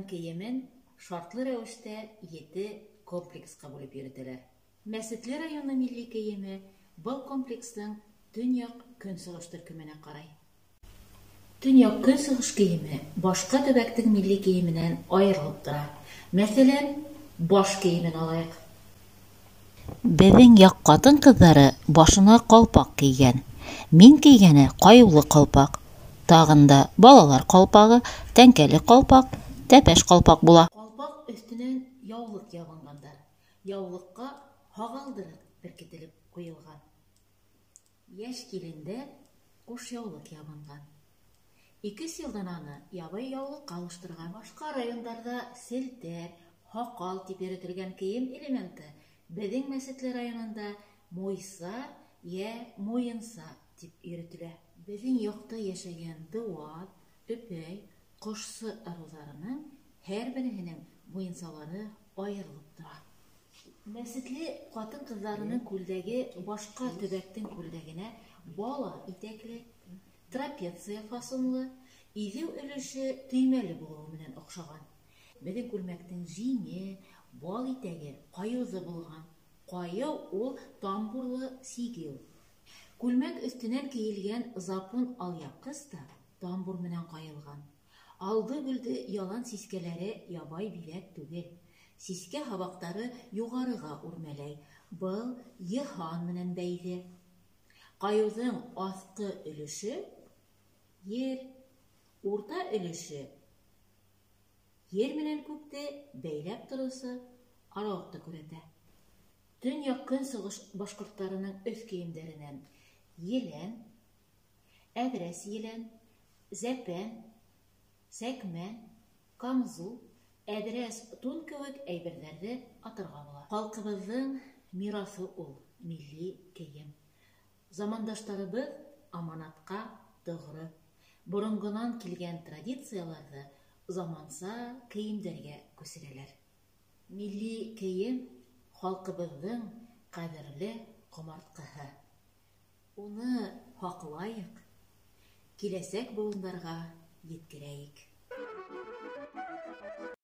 кейемен шартлы рәүештә ете комплексҡа бүлеп йөрөтәләр. Мәсетле районы милли кейеме был комплекстың төньяҡ-көнсығыш төркөмөнә ҡарай. Төньяҡ-көнсығыш кейеме башҡа төбәктең милли кейеменән айырылып тора. Мәҫәлән, баш кейемен алайыҡ. Беҙҙең яҡ ҡатын-ҡыҙҙары башына ҡалпаҡ кейгән. Мин кейгәне ҡайыулы ҡалпаҡ. Тағын да балалар ҡалпағы, тәңкәле ҡалпаҡ, тәпәш ҡалпаҡ була. Ҡалпаҡ өҫтөнән яулыҡ ябынғандар. Яулыҡҡа һағалдырыҡ беркетелеп ҡуйылған. Йәш килендәр ҡушъяулыҡ ябынған. 2-3 йылдан аны ябай яулыҡҡа алыштырған. Башҡа райондарҙа селтәр, һаҡал тип йөрөтөлгән кейем элементы беҙҙең Мәсетле районында муйса йә муйынса тип йөрөтөлә. Беҙҙең яҡта йәшәгән Дыуат, Өпәй, Ҡошсо ырыуҙарының һәр береһенең муйынсалары айырылып тора. Мәсетле ҡатын-ҡыҙҙарының күлдәге башҡа төбәктең күлдәгенә бала итәкле, трапеция фасонлы, иҙеү өлөшө төймәле булыуы менән оҡшаған. Беҙҙең күлмәктең жиңе, бал итәге ҡайыуҙы булған. Ҡайыу ул тамбурлы сигеү. Күлмәк өҫтөнән кейелгән запон алъяпҡыс та тамбур менән ҡайылған. Алды-гөлдө ялан сискәләре ябай биҙәк түгел. Сискә һабаҡтары юғарыға үрмәләй. Был йыһан менән бәйле. Ҡайыуҙың аҫҡы өлөшө ер, урта өлөшө ер менән күкте бәйләп тороусы арауыҡты күрһәтә. Төньяҡ-көнсығыш башҡорттарының өҫ кейемдәренән елән, әҙрәс елән, зәпән, сәкмән, камзул, әҙрәс тун кеүек әйберҙәрҙе атарға була. Халҡыбыҙҙың мираҫы ул милли кейем. Замандаштарыбыҙ аманатҡа тоғро. Боронғонан килгән традицияларҙы заманса кейемдәргә күсерәләр. Милли кейем халҡыбыҙҙың ҡәҙерле ҡомартҡыһы. Уны һаҡлайыҡ, киләсәк быуындарға еткерәйек.